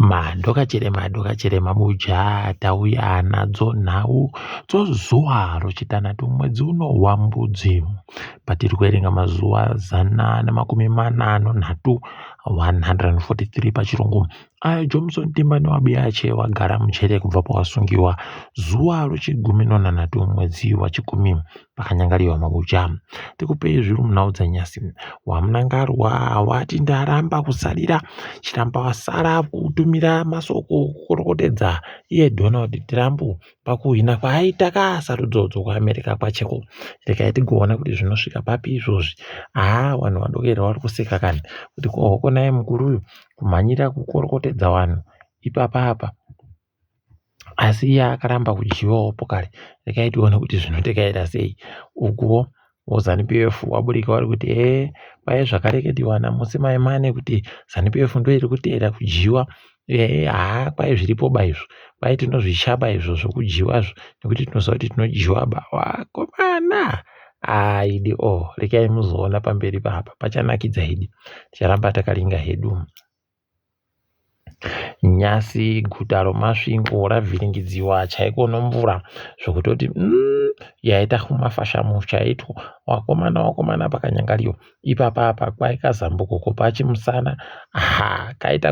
Madokachere madokachere mabuja tauya nadzo nhau dzozuva rochitanhatu mwedzi uno waMbudzi patiri kuverenga mazuva 143 143 pachirungu ayo Johnson Timbani Wabiache wagara mujere kubva pawasungiwa zuva rochigumi nonhanhatu mwedzi wachigumi pakanyangariwa mabuja. Tikupei zviri munhau dzanyasi. Wamunangarwa wati ndaramba kusalira chiramba wasara kutumira masoko kukorokotedza iye Donald Trump pakuhwina kwaaita ka sarudzo dzokuAmerica kwacheko. Regai tigoona kuti zvinosvika papi izvozvi. Haa vanhu vadokera vari kuseka kani kuti kohoko naye mukuru uyu kumhanyira kukorokotedza vanhu ipapa apa asi iye akaramba kudyiwawo pokare regai tione kuti zvinotekaira sei ukuwo wozanu pf waburika wari kuti ee kwaye zvakareketiwa namusi maimane kuti zanu pf ndo iri kuteera kudyiwa ee haa kwaye zviripo ba izvo kwaye tinozvishaba izvo zvokudyiwazvo nekuti tinoziva kuti tinodyiwa ba wakomana aidi o oh, rekai muzoona pamberi papa pachanakidza idi ticharamba takaringa hedu Nhasi guta roMasvingo ravhiringidziwa chaiko nomvura zvekutoti umm yaita humafashamu chaitwo. Wakomana wakomana pakanyangariwa ipapa apa kwai kazambuko kopachimusana haa kaita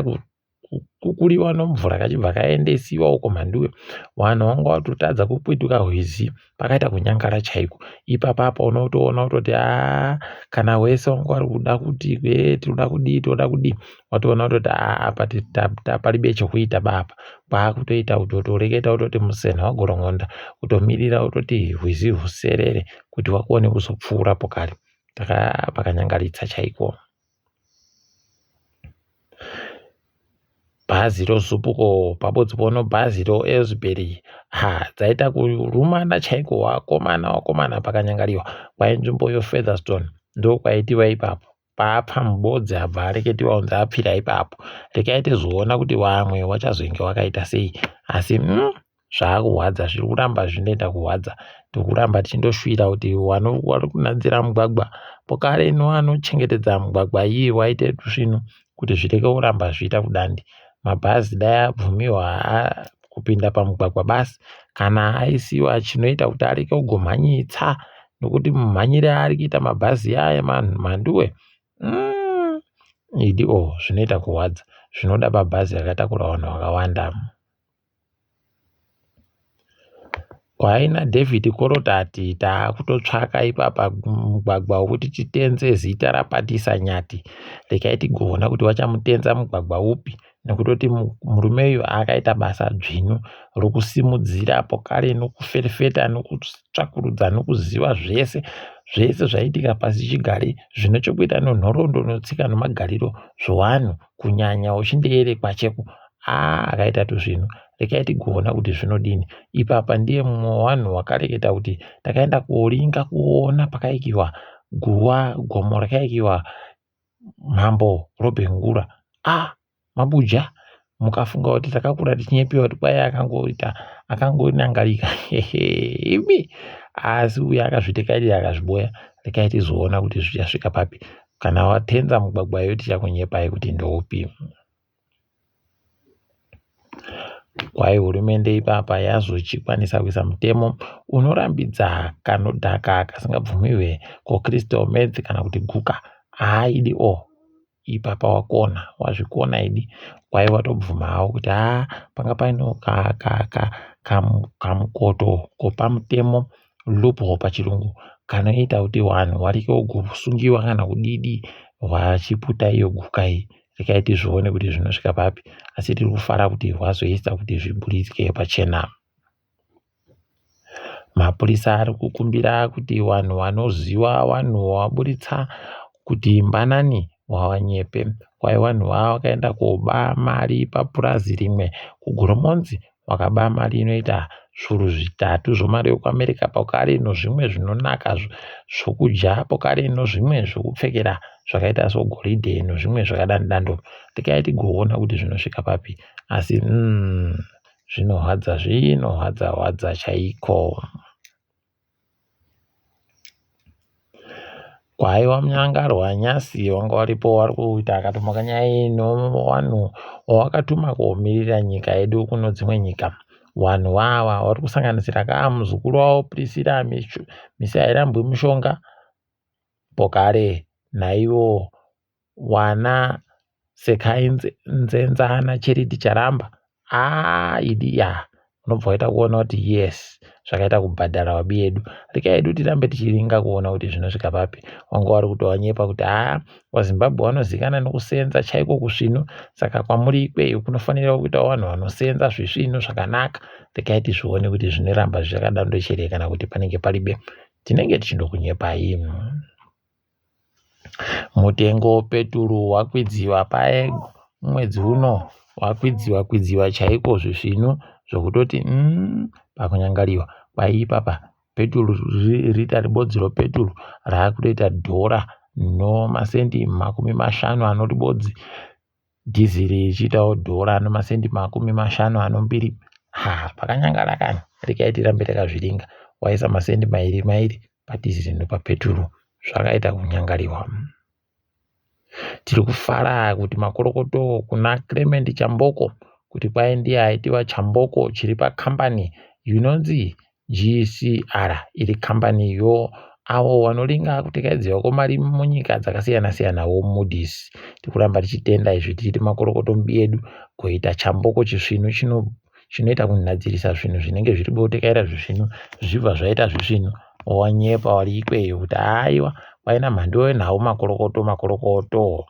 kukuriwa nomvura kachibva kaendesiwa uko mhanduwe. Vanhu vanga vatotadza kukwituka rwizi. Pakaita kunyangara chaiko ipapa apa unotoona kutoti haa kana wese wanga uri kuda kuti e tinoda kudii tinoda kudii watoona kutoti haa apa palibe chokuita ba apa kwaakutoita kutotoreketa kutoti musena wagorongonda kutomirira kutoti rwizi rwuserere kuti wakone kuzopfuurapo kare pakanyangaritsa chaiko. Bhazi roZupuko pabodzi pono bhazi roElsbury ha dzaita kurumana chaiko wakomana wakomana pakanyangariwa kwai nzvimbo yoFeatherstone ndokwaitiwa ipapo paapfa mubodzi abva areketiwa kunzi apfira ipapo rekai tizoona kuti vamwe wachazonge wakaita sei asi mm, Zvaakurwadza zviri kuramba zvinoita kurwadza tikuramba tichindoshuvira kuti wari kunadzira mugwagwa pokare nevanochengetedza mugwagwa iyi waite tusvinu kuti zvirege kuramba zvichiita kudandi. Mabhazi dai abvumiwa kupinda pamugwagwa basi kana aisiwa chinoita kuti arege kugomhanyitsa nokuti mumhanyire aari kuita mabhazi aya mhanduwe mm, idi o oh, zvinoita kurwadza zvinoda mabhazi akatakura vanhu vakawanda. Kwaina David Korotati taakutotsvaka ipapa mugwagwa wekuti titenze zita raPatisa Nyati. Regai tigoona kuti vachamutenza mugwagwa upi nekutoti murume uyu akaita basa dzvinu rokusimudzira pokare nokuferefeta nokutsvakurudza nokuziva zvese zvese zvaiitika pasi chigare zvine chokuita nenhoroondo netsika nemagariro zvevanhu kunyanya uchindeere kwacheko haa akaita tuzvinhu rekai tigoona kuti zvinodini ipapa ndiye mumwe wevanhu wakareketa kuti takaenda koringa kuona pakaikiwa guva gomo rakaikiwa mambo robhengura a ah, mabuja mukafunga kuti takakura tichinyepewa kuti kwai akangoita akangonyangarika imi asi uyo akazvitekairira akazviboya rekai tizoona kuti zvichasvika papi kana watenza mugwagwa iyo tichakunyepai kuti ndoupi Kwai hurumende ipapa yazochikwanisa kuisa mutemo unorambidza kanodhaka kasingabvumiwe ko crystal meth kana kuti guka haaidi o ipapa wakona wazvikona idi kwai watobvuma hawo kuti haa panga paine kamukoto kopamutemo loophole pachirungu kanoita kuti vanhu varike kusungiwa kana kudidi vachiputa iyo guka iyi Regai tizvione kuti zvinosvika papi asi tiri kufara kuti rwazoisa kuti zviburitswe pachena. Mapurisa ari kukumbira kuti vanhu vanoziva vanhu vaburitsa kuti mbanani wavanyepe. Kwai vanhu vava vakaenda koba mari papurazi rimwe kuGoromonzi Wakaba mari inoita zvuru zvitatu zvomari yokuAmerica pokare nozvimwe zvinonaka zvokudya pokare nozvimwe zvokupfekera zvakaita sogoridhe nozvimwe zvakadandidando. Regai tigoona kuti zvinosvika papi asi umm zvinohwadza zvinohwadza hwadza chaiko. Kwaiwa Mnyangarwa nyasi wanga waripo wari kuita akatomuka nyaya ino vanhu Wawakatuma komirira nyika yedu kuno dzimwe nyika. Wanhu wawa wari kusanganisira kaa muzukuru wavo Priscilla Misihairambwi Mushonga Bhokare naivo wana Sekai Nzenza naCharity Charamba. Haa idi ya unobva waita kuona kuti yes zvakaita kubhadhara wabi yedu. Rega hedu tirambe tichiringa kuona kuti zvinosvika papi. Wanga wari kutowanyepa kuti haa waZimbabwe wanozikanwa nekusenza chaiko kusvinu saka kwamuri ikweyo kunofanira kuitawo vanhu vanosenza zvisvinu zvakanaka. Regai tizvione kuti zvinoramba zvichakadaro chere kana kuti panenge paribe tinenge tichindokunyepai. Mutengo wepeturu wakwidziwa paye mwedzi uno wakwidziwa kwidziwa chaiko zvisvinu zvokutoti pakunyangariwa kwai ipapa peturu rita ribodzi ropeturu raakutoita dhora nomasendi 50 anoribodzi dhiziri richiitawo dhora nomasendi 52. Ha pakanyangara kani regai tirambe takazviringa waisa masendi mairi mairi padhiziri nepapeturu zvakaita kunyangariwa. Tiri kufara kuti makorokoto kuna Clement Chamboko kuti kwai ndiye aitiwa Chamboko chiri pakambani inonzi GCR iri kambani yo avo vanoringa kutekaidziwa kwemari munyika dzakasiyana siyana wo Moody's. Tiri kuramba tichitenda izvi tichiti makorokoto yedu kuita Chamboko chisvinu chino chinoita kunhadzirisa zvinhu zvinenge zviri botekaira zvisvinu zvibva zvaita zvisvinu wanyepa wari ikweyo kuti aiwa kwaina mhando yenhau makorokoto makorokoto.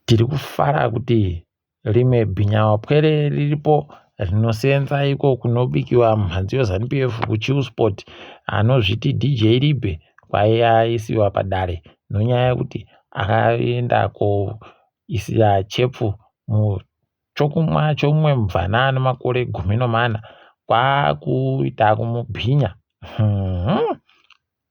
Tiri kufara kuti rimwe bhinyawapwere riripo rinosenza iko kunobikiwa mhanzi yeZanu PF kuChillspot anozviti DJ Libe kwaiaisiwa padare nonyaya yekuti akaenda koisira chepfu muchokumwa chomumwe mubvana ane makore 14 kwakuita kumubhinya.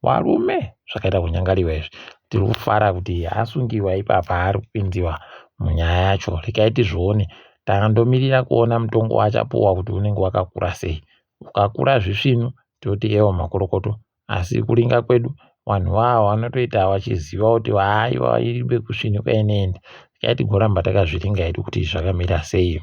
Varume zvakaita kunyangariwa izvi. Tiri kufara kuti asungiwa ipapa ari kupinziwa munyaya yacho. Regai tizvione. Tandomirira kuona mutongo waachapuwa kuti unenge wakakura sei. Ukakura zvisvinu toti ewa makorokoto. Asi kuringa kwedu vanhu vava vanotoita vachiziva kuti haiwa iribe kusvinu kwainoenda. Regai tigoramba takazviringa hedu kuti zvakamira sei.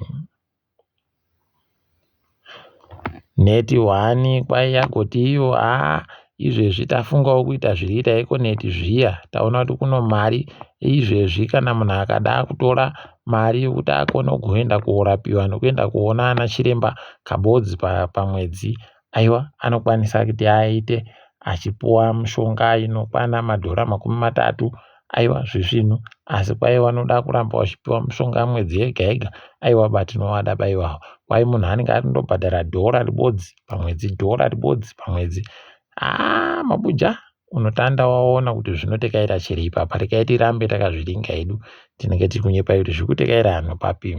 Neti hwani kwaiya kuti iyo haa izvezvi tafungawo kuita zviriita Econet zviya taona kuti kuno mari izvezvi kana munhu akada kutora mari yekuti akone kuenda korapiwa nekuenda koona ana chiremba kabodzi pamwedzi aiwa anokwanisa kuti aite achipuwa mishonga inokwana madhora 30 aiwa zvezvinhu asi kwai vanoda kuramba vachipiwa mishonga mwedzi yega yega aiwa ba tinovada ba ivavo kwai munhu anenge arindobhadhara dhora ribodzi pamwedzi dhora ribodzi pamwedzi haa mabuja unotanda waona kuti zvinotekaira chere ipapa rekai tirambe takazviringa hedu tinenge tiri kunyepa kuti zviri kutekaira anhu papi.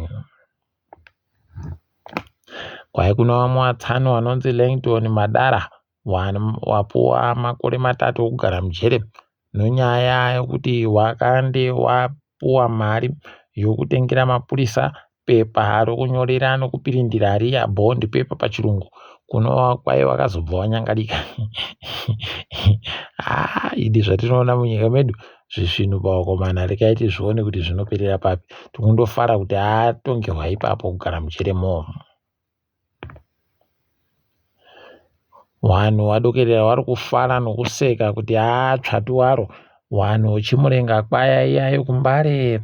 Kwai kuna vamwe vatsano vanonzi Langton Madara wapuwa makore 3 okugara mujere nenyaya yekuti wakande wapuwa mari yokutengera mapurisa pepa rokunyorera nokupirindira riya bond paper pachirungu kunova kwai wakazobva wanyangarika. Haa idi zvatinoona munyika medu zvisvinu pavakomana regai tizvione kuti zvinoperera papi. Tikundofara kuti atongerwa ipapo kugara mujere momo. Vanhu vadokerera vari kufara nokuseka kuti haa tsvatu waro. Vanhu vechimurenga kwaya iya yekuMbare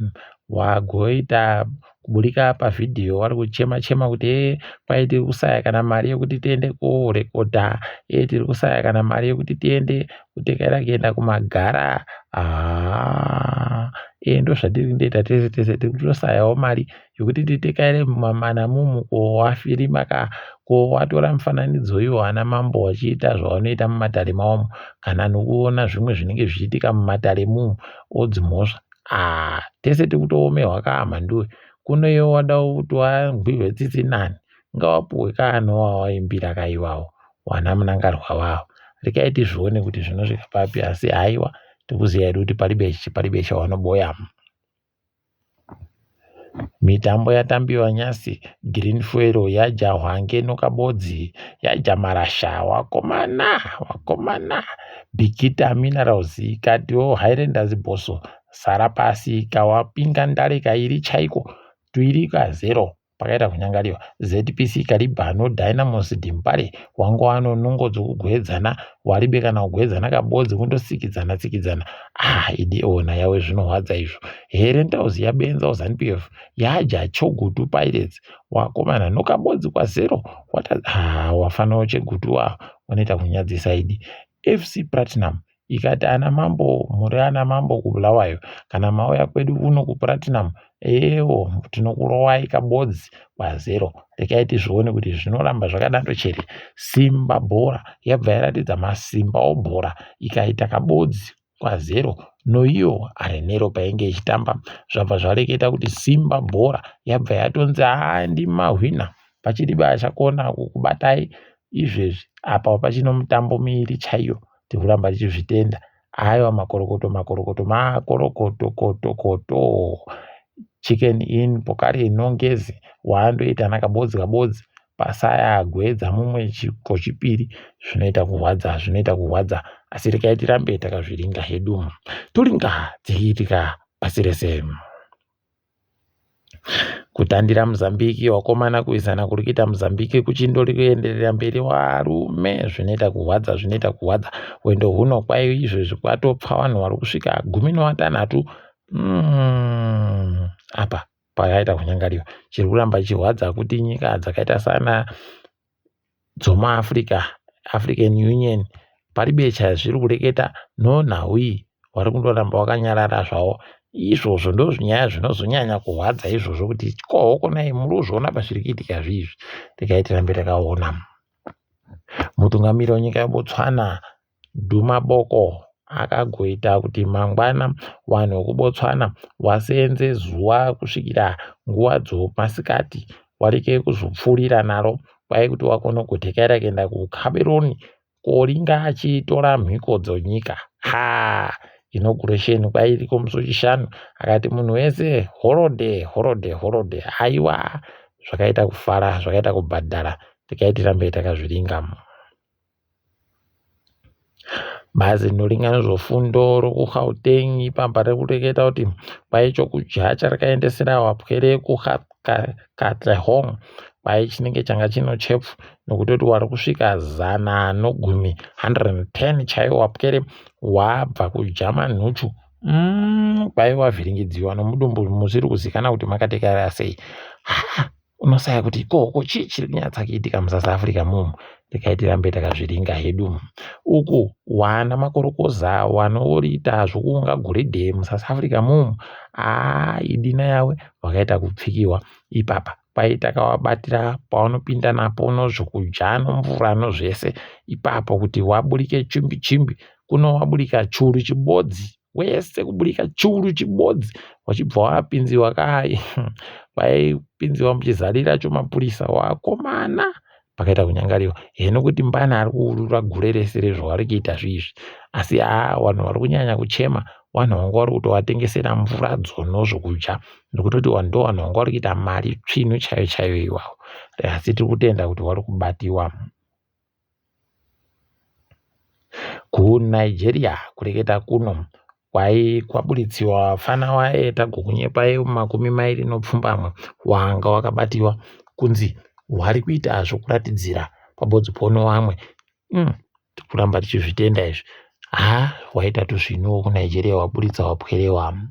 vagoita kuburika pavhidhiyo vari kuchema chema kuti hee kwai tiri kusaya kana mari yekuti tiende korekodha ee tiri kusaya kana mari yekuti tiende kutekaira kuenda kumagara haa ee ndozvatiri kundoita tese tese tiri kutosayawo mari yokuti titekaire mumamana mumu ko wafirima ka ko watora mufananidzo iwo ana mambo wachiita zvavanoita mumatare mavomo kana nokuona zvimwe zvinenge zvichiitika mumatare mumu odzimhosva aa tese tikutoomerwa ka mhanduwe kuno iwe wada kuti wangwirwe tsitsi nani ngawapuwe ka anowawaimbira ka iwawo wana munangarwa wawo rekai tizvione kuti zvinosvika papi asi haiwa tikuziva hedu kuti paribe paribe chawanoboya. Mitambo yatambiwa nhasi Green Fuel yaja Hwange noKabodzi yaja Marasha wakomana wakomana Bikita Minerals ikatiwo Highlanders Bosso Sara pasi kawapinga ndare kairi chaiko tuiri kazero pakaita kunyangariwa. ZPC Kariba noDynamos DeMbare wanga wano nungo dzokugwedzana waribe kana kugwedzana kabodzi kundosikidzana tsikidzana. Ah idi ona yawe zvinohwadza izvo. Herentals yabenza ZANU-PF yaja Chogutu Pirates wakomana nokabodzi kwazero wata ah wafanawo Chegutu wa wanoita kunyadzisa idi. FC Platinum ikati ana mambo muri ana mambo kuBulawayo kana mauya kwedu kuno kuPlatinum ewo tinokurowai kabodzi kwazero rekai tizvione kuti zvinoramba zvakadaro chere simba bhora yabva yaratidza masimba obhora ikaita kabodzi kwazero noiyo arenero painge ichitamba zvabva zvareketa kuti simba bhora yabva yatonzi haa ndimahwina pachiribe achakona kukubatai izvezvi apa pachino mutambo miiri chaiyo tiri kuramba tichizvitenda aiwa makorokoto makorokoto makorokoto koto koto chicken in pokari inongezi waandoita nakabodzi kabodzi pasaya agwedza mumwe kochipiri zvinoita kurwadza zvinoita kurwadza asi rekai tirambe takazviringa hedu toringa dzichiitika pasi rese. Kutandira Mozambique wakomana kuisana kuri kuita Mozambique kuchindori kuenderera mberi warume zvinoita kurwadza zvinoita kurwadza hwendo huno kwai izvezvi kwatopfa vanhu vari kusvika gumi nevatanhatu apa pakaita kunyangariwa chiri kuramba chichirwadza kuti nyika dzakaita sana dzomuAfrica, African Union paribe chazviri kureketa nonhau iyi vari kundoramba vakanyarara zvavo. Izvozvo ndozvinyaya zvinozonyanya kurwadza izvozvo kuti kohokonai muri kuzviona pazviri kuitika zviizvi regai tirambe takaona. Mutungamiri wenyika yeBotswana Duma Boko akagoita kuti mangwana vanhu vekuBotswana vaseenze zuva kusvikira nguva dzomasikati wareke kuzopfuurira naro kwai kuti wakone kutekaira kuenda kuCameroon koringa achitora mhiko dzonyika. Ha! Inauguration kwairiko musi wechishanu akati munhu wese holiday holiday holiday haiwa zvakaita kufara zvakaita kubhadhara regai tirambe takazviringa. Bazi rinoringa nezvefundo rokuGauteng ipapa riri kureketa kuti kwai chokudya charakaendesera vapwere kuKatlehong kwai chinenge changa chino chepfu nokutoti wari kusvika 110 110 chaiwo wapwere wabva kudya manhuchu kwai wavhiringidziwa nomudumbu musiri kuzikana kuti makatekera sei ha unosaya kuti ikoko chii chiri kunyatsa kuitika muSouth Africa mumu regai tirambe takazviringa hedu uku wana makorokoza wanoita zvokuunga goridhe muSouth Africa mumu haa idina yawe wakaita kupfikiwa ipapa kwai takawabatira paunopinda napo nozvokudya nomvura nozvese ipapo kuti waburike chimbi chimbi kuno waburika churu chibodzi wese kuburika churu chibodzi wachibva wapinziwa kai waipinziwa muchizarira chomapurisa wakomana pakaita kunyangariwa heno kuti mbana ari kuurura gure rese rezvavari kuita zviizvi asi haa vanhu vari kunyanya kuchema vanhu vanga vari kutovatengesera mvura dzono zvokudya nekutoti vanhu ndo vanhu vanga vari kuita mari tsvinu chaiyo chaiyo iwawo asi tiri kutenda kuti vari kubatiwa. KuNigeria kureketa kuno kwai kwaburitsiwa vafana waye tagokunyepai 27 wanga wakabatiwa kunzi wari kuita zvokuratidzira pabodzi pono wamwe kuramba tichizvitenda izvi haa waita tuzvinuwo kuNigeria waburitsa wapwere wamu.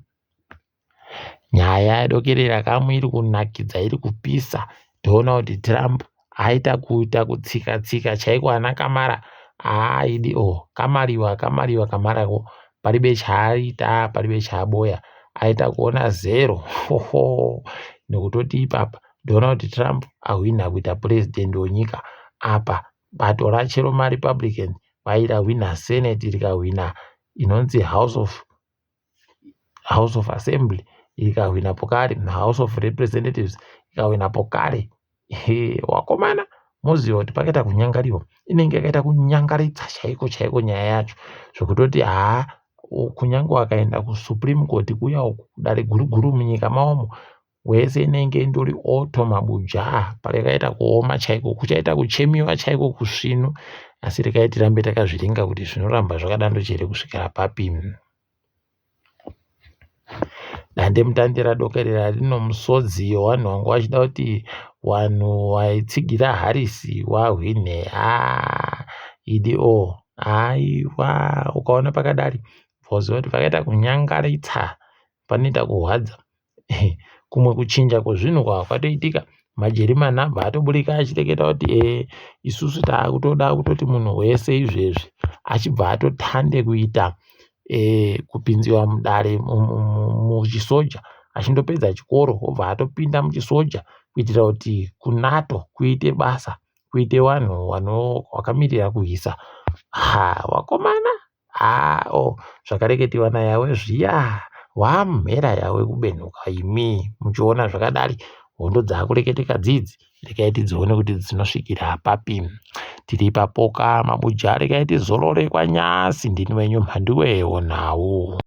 Nyaya yadokerera kamwe iri kunakidza iri kupisa toona kuti Trump aita kuita kutsika tsika chaiko ana Kamala aaidi oh kamariwa kamariwa kamarako paribe chaaita paribe chaaboya aita kuona zero hoho nekutoti ipapa ndoona kuti Trump ahwina kuita president wenyika apa bato racho remaRepublican kwairahwina Senate rikahwina inonzi House of House of Assembly ikahwina pokare House of Representatives ikahwina pokare wakomana moziva kuti pakaita kunyangariwa inenge yakaita kunyangaritsa chaiko chaiko nyaya yacho zvekutoti haa kunyange wakaenda kuSupreme Court kuya uku kudare guru guru munyika mavomo wese inenge indori auto mabuja parakaita kuoma chaiko kuchaita kuchemiwa chaiko kusvinu asi regai tirambe takazviringa kuti zvinoramba zvakadaro chere kusvikira papi. Dandemutande radokerera rino musodzi yevanhu vanga vachida kuti vanhu vaitsigira Harris vahwine. Haa idi o haiwa, ukaona pakadari woziva kuti pakaita kunyangaritsa, panoita kurwadza. Kumwe kuchinja kwezvinhu kwatoitika, majerimani abva atoburika achireketa kuti e isusu taakutoda kutoti munhu wese izvezvi achibva atotande kuita e, kupinziwa mudare muchisoja achindopedza chikoro obva atopinda muchisoja kuitira kuti kuNATO kuite basa kuite vanhu vakamirira kuhwisa. Ha vakomana ha o oh, zvakareketiwa naYawe zviya wamhera Yawe kubenhuka imi muchiona zvakadari hondo dzaakureketeka dzidzi regai tidzione kuti dzinosvikira papi tiri ipapoka mabuja regai tizorore kwanyasi ndini wenyu mhanduwe wonhau.